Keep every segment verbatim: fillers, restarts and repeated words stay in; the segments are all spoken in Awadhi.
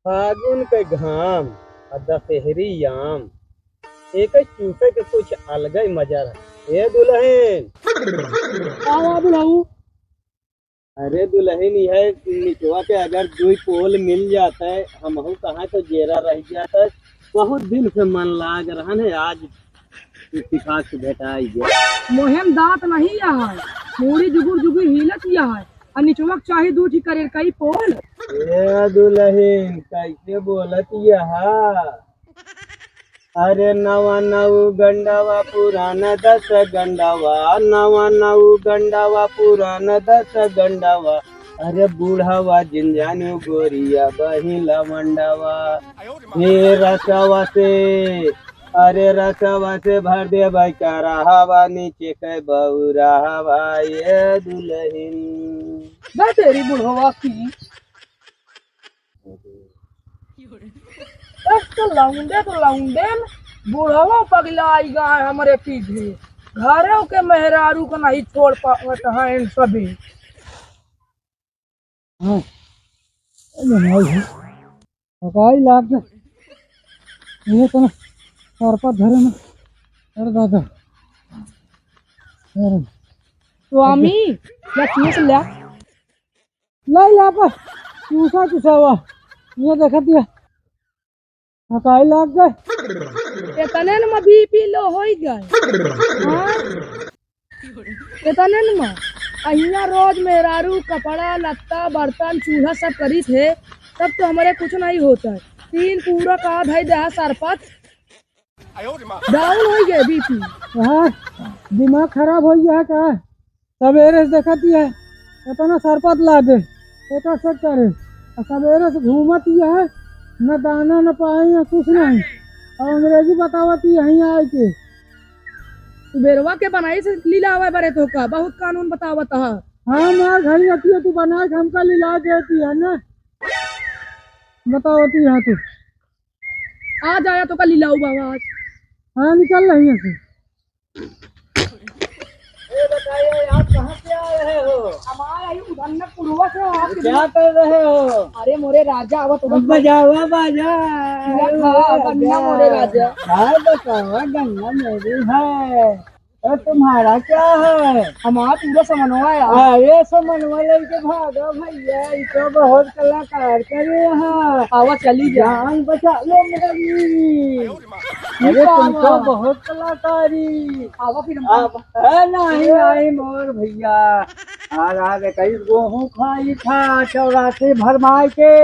फागुन के घाम आ दशहरी याम, एक चूसे के कुछ अलगे मजा रहे। ए दुलहिन, का हुआ बुढ़ऊ? अरे दुलहिन, यह निचवा के अगर दुई पोल मिल जात है, हमहू कहाँ तो जेरा रह जात है। बहुत दिन से मन लाग रहन है, आज इत्तेफाक से भेटाई गया। मोहेम दांत नहीं है, मूड़ी जुगुर जुगुर हिलत है, आ निचवा के चाही दू ठी करेर कई पोल। ए दुलहिन, कैसे बोलत यहा? अरे नवा नऊ गंडवा पुराना दस गंडवा, नवा नऊ गंडवा पुराना दस गंडवा। अरे बूढ़वा जिन जानू गोरिया बही लवंडवा। हे रसवा से, अरे रसवा से भर दे भाई का रहवा नीचे के बउरहवा ये दुलहिन। बे तेरी बुढ़वा की। एक तो लौंडे तो लौंडे न, बुढ़वा पगला आई गा है हमरे पीछे। घरों के मेहरारू को नहीं छोड़ पावत हैं सभी। हाँ। अरे भाई, थकाई लाग गए। ये तो ना, सर पर धरे ना। अरे दादा। अरे। स्वामी, या चूस लिया? लाई ला पर, चूसा चूसा हुआ। ये देखा दिया। थकाई लाग गए। इतने न में बीपी लो होई गए। हाँ? इतने न में। अहिया रोज मेहरारू कपड़ा, लत्ता, बर्तन, चूल्हा सब करी थे, तब तो हमरे कुछ नहीं होता है। तीन पूरा का धई दे सरपत। डाउन हो गए बीपी। हाँ, दिमाग खराब हो गया का? सवेरे से देखत ही है, इतना सरपत लादे, एकर से करे। आ सवेरे से घूमत ही है, न दाना न पानी न कुछ नहीं। और अंग्रेजी बतावत ही यहीं आए के। तू बेरवा के बनाई से लीला आवे बरे तो का, बहुत कानून बतावत हा। हाँ, मार घड़ी रहती है, तू बना के हमका लीला देती है ना, बतावती है तू। आ जाया तो का लीलाऊ बाबा आज। हाँ, निकल रही है। ए, बताइए, आप कहाँ से आ रहे हो? हम आ रहे हैं उधर न पुरवा से, आपके क्या कर रहे हो? अरे मोरे राजा, आवत उधर बजावा बाजा। हाँ, गन्ना मोरे राजा। हाँ, बतावा, गन्ना मेरी है। अरे, तुम्हारा क्या है? हमारा पूरा समनवा है यार। अरे, समनवा लेके भागा भैया, ये तो बहुत कलाकार करे यहाँ। आवा, चली जा। जान बचा लो मेरी। अरे, तुम तो बहुत कलाकारी। आवा फिर हम। अब, है नहीं, नहीं मोर भैया। आज, आज इक्कीस गोहूँ खाई था, चौरासी भरमाई के।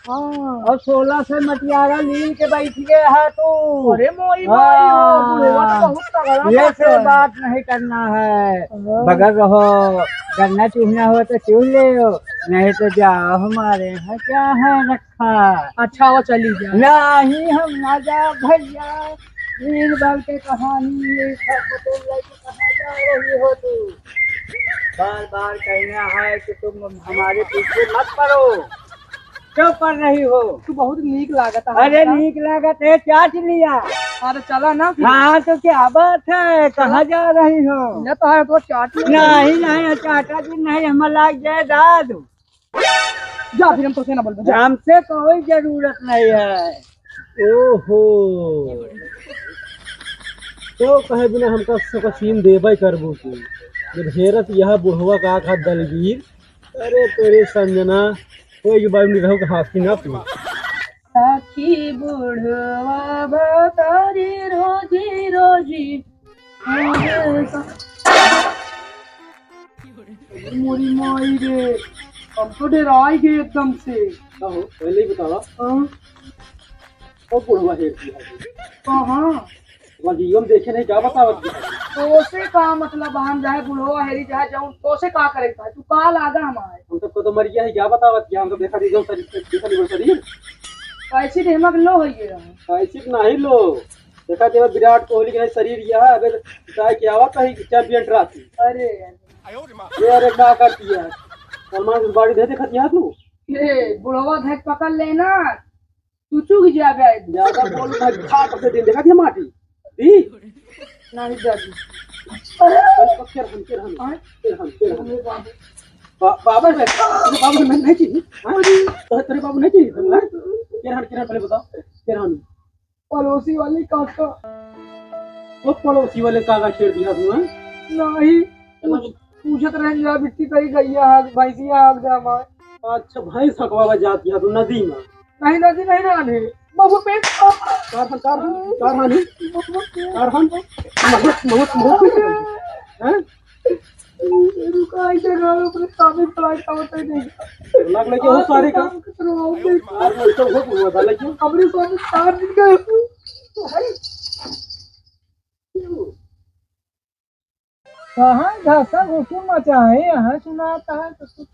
हाँ। और सोलह से मटियारा लील के बैठ गए है तू। अरे मोरी माई हो, हाँ। बुढ़वा तो बहुत तगड़ा ये बात से है। बात नहीं करना है। हाँ। बगल रहो, गन्ना चूहना हो तो चूह ले हो, नहीं तो जाओ, हमारे यहाँ क्या है रखा। अच्छा, वो चली जाओ। नहीं, हम ना जाओ भैया, बीरबल के कहानी ये सब पटेल लड़के कहाँ जा रही हो तू? बार बार कहना है कि तुम हमारे पीछे मत पड़ो। क्यों पड़ रही हो? तू बहुत नीक लागत है अरे हमका। नीक लागत है, चाट लिया। अरे चला ना फिर। हाँ तो क्या बात है, कहाँ जा रही हो? ले तो है तो चाट ले। नहीं, नहीं, चाटा जी नहीं, हम लाग जाए दाद। जा फिर हम तोसे ना बोलबे, जा। हमसे कोई जरूरत नहीं है। ओहो, तो कहे बिना हमका सबका सीन देबे करबू तू। जब हेरत यह बुढ़वा का खा दलगीर, अरे तेरे संजना, कोई के बारे में रहो के हाथ की ना तू। सखी बुढ़वा बतारी रोजी रोजी। मोरी माई रे, हम तो डेराई गए एकदम से। का हो, पहले ही बतावा। हाँ। ओ बुढ़वा हेर दिया। कहाँ? वही हम देखे नहीं, क्या बतावत है? तोसे का मतलब, हम चाहे बुढ़वा हेरी, चाहे जाऊँ, तोसे का करे का? तू का लागा हमारे? हम सबको तो मर गया है, क्या बतावत है? हम तो देखा नहीं, जो शरीर, देखा नहीं, वो शरीर। कैसी दिमाग लो है ये? कैसी नहीं लो। देखा देवा विराट कोहली के शरीर यह है, अबे चाहे क्या हुआ कहीं champion trophy। अरे यार। ये अरे का करती है? सलमान की body नहीं देखती है तू? ये बुढ़वा धक पकड़ लेना, तू चुग जाबे। ज्यादा बोल भाई, खा पकड़ दिन देखा दिया माटी। दी? नहीं दादी। अरे बस, तेरे हम, तेरे हम, हाँ? तेरे हम, तेरे हम। अरे बाबू। बा-, बाबा है, अरे बाबा मैं नहीं चाहिए, हाँ? तेरे, तेरे बाबू नहीं चाहिए, हाँ? तेरे के रहा, पहले बताओ, के रहा नहीं? पड़ोसी वाले काका। वो पड़ोसी वाले काका छेड़ दिया तू, हैं? नहीं, पूछ-, पूछत रहे जा बिट्टी कहीं गैया आग, भैंसिया आग दे हमार। अच्छा, भैंस हकवावा जात दिया तू नदी में? नहीं, नदी नहीं रहने। बाबू पेट। कारहन, कारहन, कारहन, कारहन, बहुत, बहुत, बहुत, हैं? रुका, इधर आओ, अपने सामने फ्लाइट का होता ही नहीं। लग लगे हो सारे का। काम कर रहा हूँ, देख। अरे, तो हो, हुआ था, लेकिन अपने सामने चार दिन का। कहाँ घासा घुसू मचाए, यहाँ सुनाता है तो कुछ।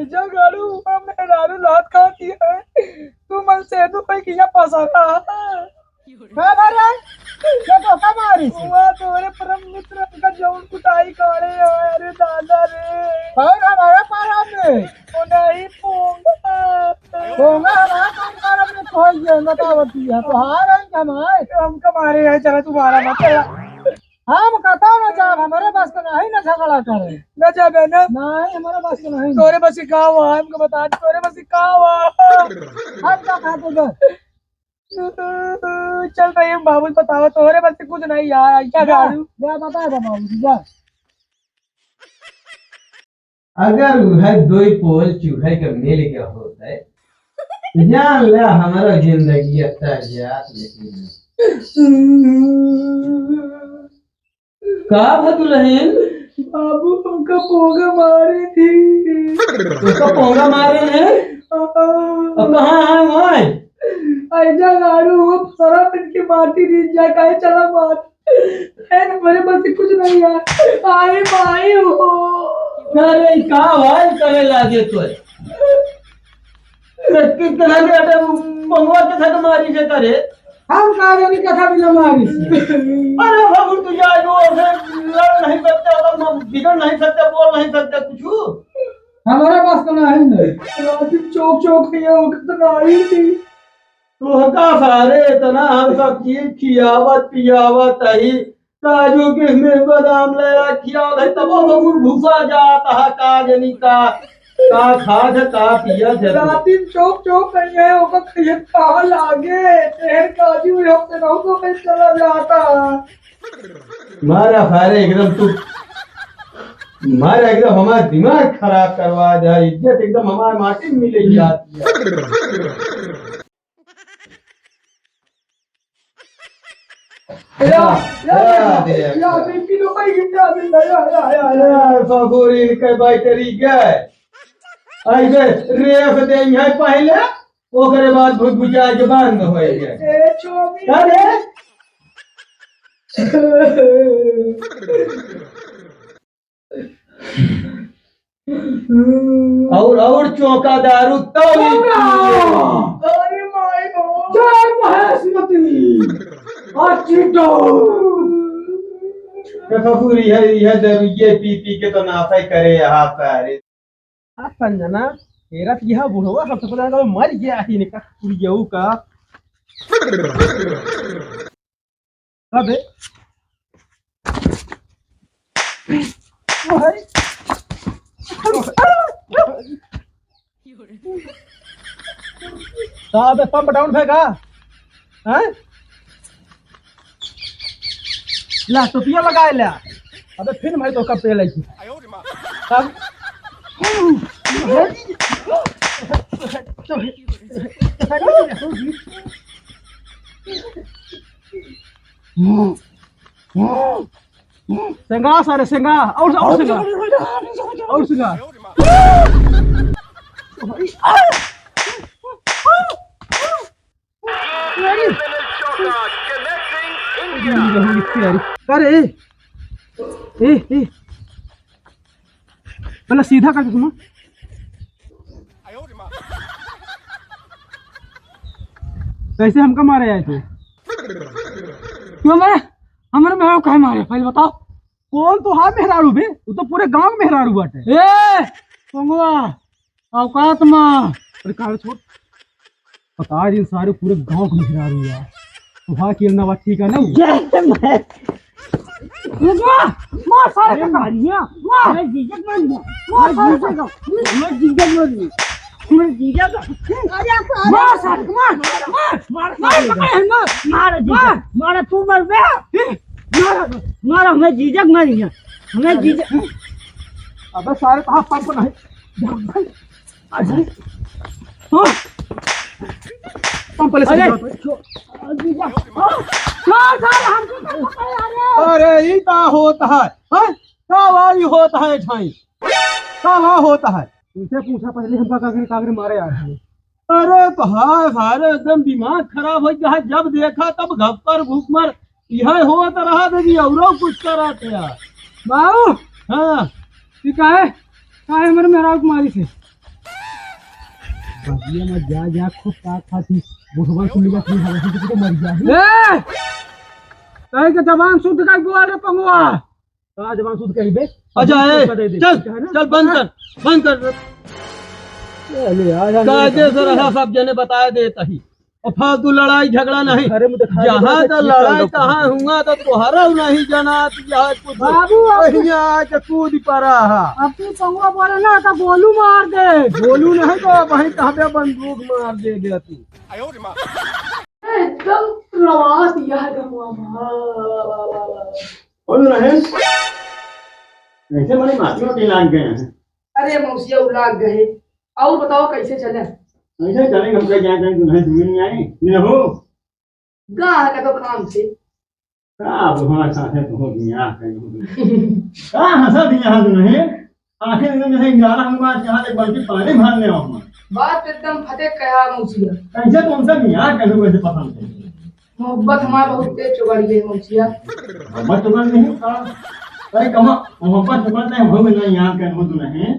ऐसा गाड़ू हुआ, मेहरारू लात खाती है। तू मन से तू कोई किया फंसा रहा है। का बात है? क्या धोखा मारी से? हुआ तोरे परम मित्र का जौन कुटाई काढ़े है, अरे दादा रे। कौन हमारा पारा में? वो नहीं, पोंगा। पोंगा हमारा काम कर, अपने खोल दिया, बतावती है। तो हार है कि हमारे? हमका मारे है, चला तुम्हारा मत चला। हम कतौ न जाब, हमरे बस के नहीं न झगड़ा करे। न जाबे ना? नहीं, हमरे बस के नहीं। तोरे बस के का हुआ? हमको बता, तोरे बस के का हुआ? हम का खाते बस? चल रही हम बाबू बतावा, तोरे बस के कुछ नहीं यार, क्या जा, गाड़ू? जा बता दे बाबू, जा। अगर उहै दोई पोल चूहे के मिल के होत है, जान ले हमारा जिंदगी अत्ता जात लेकिन। का भा दुलहिन? बाबू, हमका पोंगा मारे थी। उसका पोंगा मारे हैं? हाँ। अब कहाँ है वहाँ? ऐजा गाड़ू, वो फसरा पहन के माटी नीचे जा, काहे चला मार। ए, हमरे बस से कुछ नहीं है। आए माई हो। अरे, का भाई करे लागे तो? कितना बेटा मंगवा के था मारी से करे? हम का जानी कथा बिना मारी से। अरे बाबू, तू जा जो, ऐसे लड़ नहीं सकते, मतलब, बिगड़ नहीं सकते, बोल नहीं सकते कुछ। हमारे पास तो नहीं है। रात दिन चौक चौक किया, वो कितना आई थी। तोहका सारे इतना हम सब चीज खियावत पियावत हई, काजू किशमिश बादाम ले आ खियावत हई, तब वो घुसा जात हा, का जनी का, का खात है, का पियत है। रातिन चौक चौक कही है, ओकर खइयत कहाँ लागे, तेहर काजू हम से रहू तो कहीं चला जाता। मारा सारे एकदम तू, मारा एकदम हमारा दिमाग खराब करवा दे, इज्जत एकदम हमारे माटी में मिले जाती है। या, या, या, या, या, या, या, बीपी लो भाई, गिर जा, गिर जा, या, या, या, या। अरे, फगुरी के बैटरी गए। ऐसे रेस दे यहाँ पहले, ओकरे बाद भुजभुजा के बंद होए गए। ए, छोटी। अरे। और, और चौका दारू तो भी पियो। अरे माय गॉड। जय महेशमती। आ चिटो। देखो पूरी है, यह दारू ये पी पी के तो नाफे करे यहाँ सारे। आ संजना, तेरा तो यह बुढ़वा सबसे पहले लगा मर गया ही निका, पूरी यहू का। अबे। ओ भाई। तो अबे पंप डाउन फेंका। हैं? ला, टोपिया लगाए ला। अबे फिर भाई तो कब पे लगी। तब। सेंगा सारे, सेंगा, और, और सेंगा, और सेंगा। अरे, ए, ए, ए, पहले सीधा करके सुनो। कैसे हमका मारे आए थे? क्यों मारे? हमरे मेहरारू काहे मारे? पहले बताओ। कौन तो हा मेहरारू बे? वो तो पूरे गांव में मेहरारू बाटे। ए, पंगवा, औकात मा। अरे काहे छोड़? पता है, ये सारे पूरे गांव के मेहरारू है। तो हा के ना बात ठीक है ना? ये मैं रुकवा, मार सारे का कहानियां, मार। मैं जीजक मार दूंगा। मार सारे का। मैं जीजक मार दूंगा। हमें जीजा का, अरे, अरे, मार सारे, मार, मार, मार, मार, मार, मार, मार, जीजा, मार। मार, तू मर बे। मार, मार, हमें जीजा के मारी है, हमें जीजा। अबे सारे, कहाँ पंप नहीं? अरे, हाँ। पंप ले अरे, से। जीजा, हाँ, मार सारे, हमको क्या पता है, अरे। अरे, ई का होत है? हैं? का वाई होत है ठाई? का वा होत है? इनसे पूछा पहले हमका कागरे, कागरे मारे आ रहे हैं। अरे तो हाँ, सारे एकदम दिमाग खराब होइ गया है। जब देखा तब घप्पर घुकमर यह होत रहा, देखी औरो कुछ करत है यार। बाबू, हाँ। ये का है? का है हमारे मेहरारू के मारी से? बगिया में जा, जा, खूब का खाती, बुढ़वा सुन लिया, अपनी हवा से तो मर गया है। ए! कहे के जबान शुद्ध का बोल रे पंगुआ। का जबान शुद्ध कही बे? अच्छा, ए, कर दे दे, चल, ठीक है ना? चल, बंद कर, बंद कर। अरे यार, यार, कायदे से रहा, सब जने बताए देत ही। और फालतू लड़ाई झगड़ा नहीं। अरे, मुझे खाली जहाँ बात तो है, लड़ाई ठीक है। कहाँ हुआ तो तोहरा नहीं जना, यहाँ कुछ बाबू, आप वही आके कूद पड़ा है। अब तू पंगुआ बोले ना तो गोलू मार दे। गोलू नहीं तो वहीं कहाँ पे बंदूक मार दे गया तू। एकदम रवा दिया है गमवा में। वाह, वाह, वाह, वाह, वाह। बोल रहे हैं, कैसे बड़े माफियों के लाग गए हैं? अरे मौसिया, उ लाग गए। और बताओ, कैसे चले? कैसे चलेंगे? हम कहीं जाए, कहीं दुल्हन से मिलने आए, नहीं हो? गा है का तो काम से। का अब हमारे साथ है, तो हो गया, कहीं हो गया। का हंसा दिया है दुल्हन? आखिर में जैसे ग्यारह हम बात यहाँ एक बाल्टी पानी भरने आऊंगा। बात एकदम फतेह कहा मौसिया। कैसे तुमसे बियाह कैसे, कैसे पसंद है? मोहब्बत हमारा बहुत तेज चुगड़ गई मौसिया। मोहब्बत चुगड़ नहीं का? अरे कमा, मोहब्बत चुगड़ नहीं, हम ना यहाँ के हो तो नहीं।